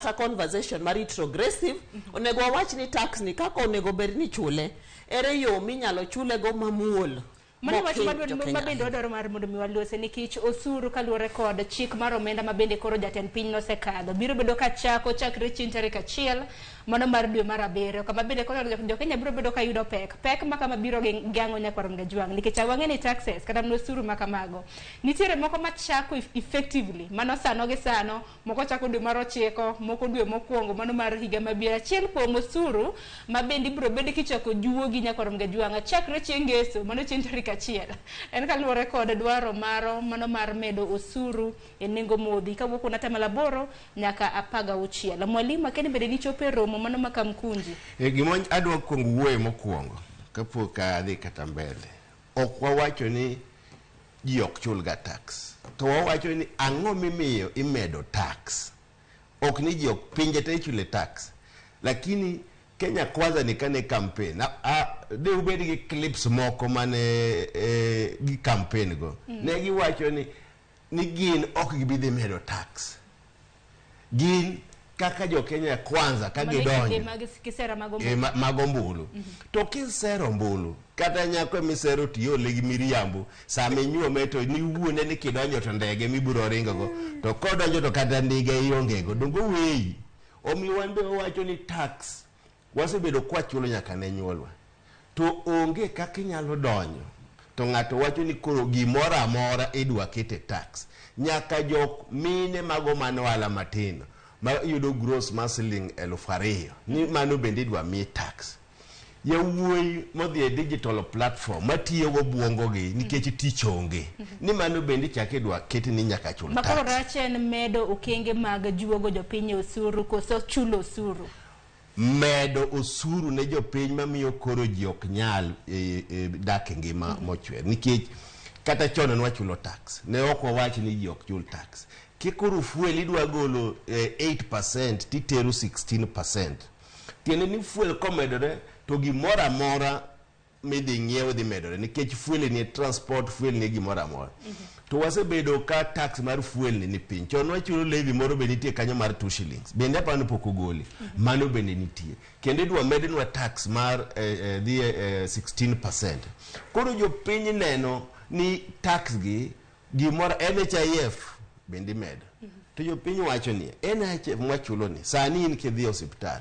Kata conversation ma retrogressive, onego wawach ni tax ni kaka onego bed ni chule, ere yo minyalo chule go mamuol. Mano wach mok madwa hiny jokenya ma bende ahinya. wadwaro mar mondo mi walose nikech osuru kaluwore kod chik mar omenda ma bende koro jatend piny nosekadho biro bedo ka chako chakre chieng' tarik 1 mano mar dwe mar 7, kama bende koro jokenya biro bedo ka yudo pek pek ma kama biro gi gang'o nyakwar Ngajwang', nikech wang'e ni taxes kata mana osuru ma kamago nitiere moko machako effectively mano sano gi sano, moko chako dwe mar 9, moko dwe mokwongo mano mar higa mabiro. Achiel kuom osuru ma bende ibiro bed kichako juogi nyakwar Mgajwang'a chakre chieng' ngeso mano chieng' tarik 1 en kaluwore kod dwaro maro mano mar medo osuru e nengo modhi kawuok kuom 8% nyaka 16. Mwalimu, akeni bende nichopo e romo mano ma Kamkunji. Gima adwa kuongo wuoye mokwongo kapok adhi kata mbele, ok wawacho ni ji ok chul ga tax, to wawacho ni ang'o mimiyo imedo tax. Ok ni ji ok, pinje te ichule tax, lakini Kenya Kwanza ni kane campaign de ubed gi clips moko mane gi campaign go, ne giwacho ni gin ok gibi dhi medo tax, gin kaka jo Kenya Kwanza ka Mano e kinde gidonjo mag kisera mag ombulu. Mag ombulu. To kisero ombulu kata nyako misero tiole gi miriambo, sama inyuome to niwuone ni kidonjo to ndege mibiro ringogo, to kodonjo to kata ndiga iongego, donge oweyi? Omiyo wan be wawacho ni tax wasebedo kwachulo nyaka ne nyuolwa, to onge kaka inyalo donjo to ng'ato wacho ni koro gimoro amora idwa kete tax. Nyaka jok mine mago man ohala matindo ma yudo gross mar siling 2000 ni mano bende idwa mi tax. Yawuoyi modhi e digital platform matiyo go buongo gi nikech tich onge, ni mano bende ichako idwa ket ni nyaka chul Makoro tax. rach en medo okenge mag juogo jopiny e osuru koso chulo osuru? Medo osuru ne jopiny mamiyo koro ji ok nyal dak e ngima mochwer, nikech kata chon ne wachulo tax, ne ok wawach ni ji ok chul tax. Kikoro fuel idwa golo 8% titero 16%, tiende ni fuel komedore to gimoro amora midhi ng'iew dhi medore, nikech fuel ni e transport, fuel ni e gimoro amora. To wasebedo ka tax mar fuel ni piny. Chon wachulo levy moro be nitie kanyo mar 2 shillings, bende aparo ni pok ogole, mano bende nitie. Kendo idwa mednwa tax mar dhi 16%. Koro jopiny neno ni tax gi gimoro NHIF bende imedo, to jopiny wacho ni NHIF mwachulo ni sani in kidhi e osiptal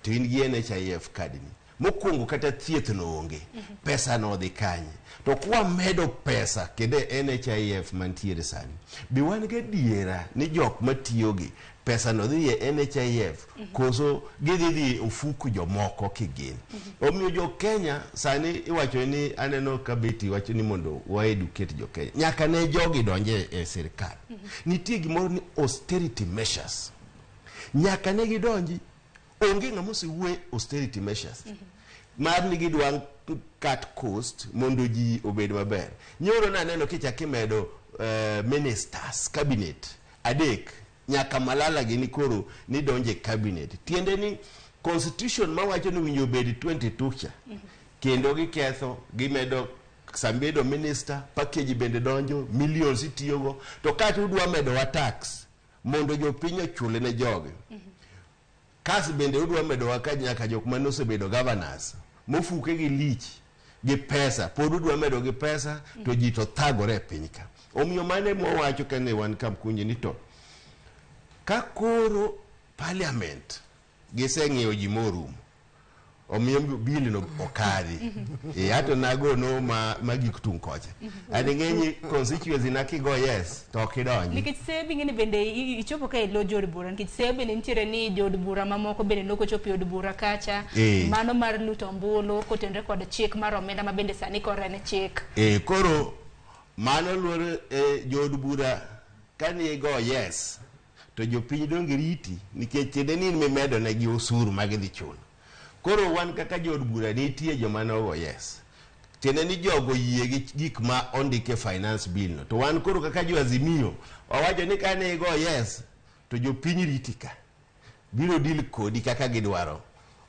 to in gi NHIF card ni mokwongo kata thieth no onge, pesa no odhi kanye? To kwamedo pesa kendo e NHIF mantiere sani, be wan gadiera ni jok matiyogi pesa no dhi e NHIF koso gidhi dhi e ofuku jomoko kigin? Omiyo jo Kenya sani iwacho ni, aneno ka Betty wacho ni mondo wa educate jo Kenya, nyaka ne jogi donje e sirikal. Nitie gimoro ni austerity measures, nyaka ne gidonji. Onge ng'ama osewuoye austerity measures mar ni gidwa cut cost mondo ji obed maber. Nyoro naneno kichak imedo ministers cabinet 3, nyaka Malala gini koro ni donje cabinet, tiende ni constitution mawacho ni winjo bed 22 cha kendo giketho, gimedo sambedo minister package bende donjo millions itiyogo, to kata udwa medowa tax mondo jopiny ochule ne jogi. Kas bende udwa medowa ka nyaka jok mane osebedo governors mofuke gi lich gi pesa, pod udwa medo gi pesa to ji to thagore e piny ka. Omiyo mano ema wawacho kane wan Kamkunji ni to ka koro parliament giseng'iyo ji morumo, omiyo bill no okadhi ato nagono ma gik tung' kocha ani ng'eny constituency na kigo yes to ok idonji. Nikech seyo bing'eni bende ichopo ka ilo jood bura, nikech seyo bende nitiere ni jood bura mamoko bende nok ochopo e od bura kacha, mano mar luto ombulu kotenore kod chik mar omenda ma bende sani koro en chik. Koro mano luore jood bura kani go yes to jopiny donge riti, nikech tiende ni in mimedo negi osuru ma gidhi chulo. Koro wan kaka jood bura nitie joma nogo yes, tiende ni jogo yie gi gik ma ondik e finance bill no, to wan koro kaka jo Azimio wawacho ni kane igo yes to jopiny riti ka biro deal kodi kaka gidwaro.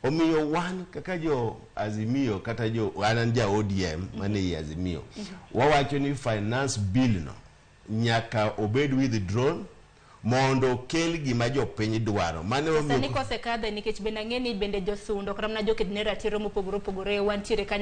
Omiyo wan kaka jo Azimio kata jo an an ja ODM mane ei Azimio, wawacho ni finance bill no nyaka obed withdrawn. mondo okel gima jopiny dwaro. Mano Sani emomiyo kosekadhe nikech bende ang'e ni bende josundo kata mana joked ne ratiro mopogore opogore wantiere kanyo.